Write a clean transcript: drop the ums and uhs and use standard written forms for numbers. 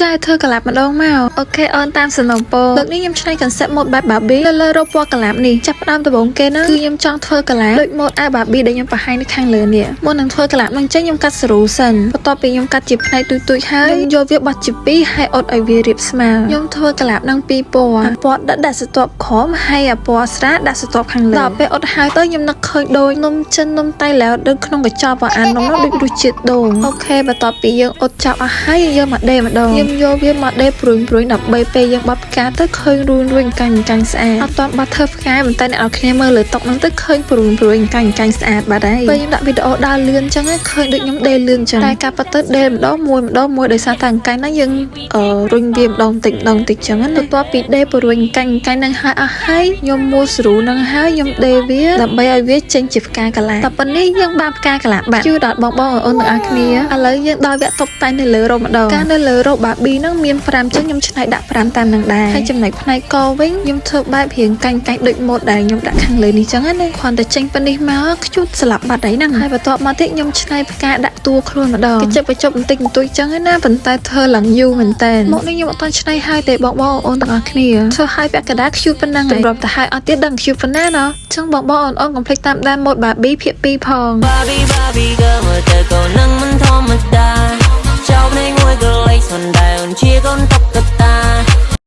ចាធ្វើកលាប់ម្ដងមក OK អូនតាមសំណពរលើកនេះខ្ញុំឆ្នៃ concept ម៉ូដបែប Barbie លើលើរ៉ូបពណ៌កលាប់នេះចាប់ផ្ដើមដំបូងគេហ្នឹងគឺខ្ញុំចង់ធ្វើកលាប់ដូចម៉ូដអាវ Barbie ដែលខ្ញុំបង្ហាញនៅខាងលើនេះមុននឹងធ្វើកលាប់នឹងចេញខ្ញុំកាត់សេរូសិនបន្ទាប់ពីខ្ញុំកាត់ជាផ្នែកទូចៗហើយខ្ញុំយកវាបោះជាពីរហើយអ៊ុតឲ្យវារាបស្មើខ្ញុំធ្វើកលាប់នឹងពីរពណ៌អាពណ៌ដិតដាក់ស្រទាប់ក្រោមហើយអាពណ៌ស្រាលដាក់ស្រទាប់ខាងលើដល់ពេលអ៊ុតហើយទៅខ្ញុំនឹកឃើញដូចនំចិននំតៃឡាវដូចក្នុងកញ្ចប់អានំនោះដូចរសជាតិដូង OK បន្ទាប់ពីយើងអ៊ុតចប់អស់ហើយយើងយកមកដេម្ដងខ្ញុំយកវាមកដេព្រួយព្រួយដើម្បីពេលយើងបត់ផ្កាទៅឃើញរួញរួញកាញ់កាញ់ស្អាតអត់ទាន់បាត់ធ្វើផ្កាប៉ុន្តែអ្នកនរគ្នាមើលលើតុហ្នឹងទៅឃើញព្រួយព្រួយកាញ់កាញ់ស្អាតបាត់ហើយពេលខ្ញុំដាក់វីដេអូដើរលឿនចឹងឃើញដូចខ្ញុំដេលឿនចឹងតែការប៉ັດទៅដេម្ដងមួយម្ដងមួយដោយសារតែអង្កាញ់ហ្នឹងយើងអឺរុញវាម្ដងតិចម្ដងតិចចឹងណាបន្ទាប់ពីដេព្រួយកាញ់កាញ់ហ្នឹងហើយអស់ហើយខ្ញុំមួលស្រូហ្នឹងហើយខ្ញុំដេវាដើម្បីឲ្យវាចេញជាផ្កាកាឡាតែប៉ុណ្នេះយើងបានផ្កាកាឡាបាត់ជឿដល់បងបងអូនទាំងអស់គ្នាឥឡូវយើងដល់វគ្គតុបតែងនៅលើរ៉ូបម្ដងការនៅលើរ៉ូប Barbie ហ្នឹងមាន5ចឹងខ្ញុំឆ្នៃដាក់5តាមនឹងដែរហើយចំណែកផ្នែកកវិញខ្ញុំធ្វើបែបរៀងកាញ់កាញ់ដូចម៉ូដដែលខ្ញុំដាក់ខាងលើនេះចឹងណាគ្រាន់តែចេញប៉ុណ្នេះមកខ្ជូតស្លាប់បាត់ហើយហ្នឹងហើយបន្ទាប់មកទៀតខ្ញុំឆ្នៃផ្កាដាក់តួខ្លួនម្ដងគេចិត្តបញ្ចុះបន្តិចបន្តួចចឹងណាប៉ុន្តែធ្វើឡើងយូរមែនតើមកនេះខ្ញុំអត់ទាន់ឆ្នៃហើយទេបងបងអូនទាំងអស់គ្នាធ្វើឲ្យពាក់កណ្ដាលខ្ជូតប៉ុណ្ណឹងទម្រាំទៅហើយអត់ទៀតដឹងខ្ជូតប៉ុណ្ណាណោះចឹងបងបងអូនអូនកុំភ្លេចតាមដានម៉ូដ Barbie ភាគ2ផង Barbie Barbie ក៏មើលទៅកូននឹងមិនធម្មតាចោលភ្នែកមួយក៏លេចស្មានដែរអូនជាកូនតុក្កតា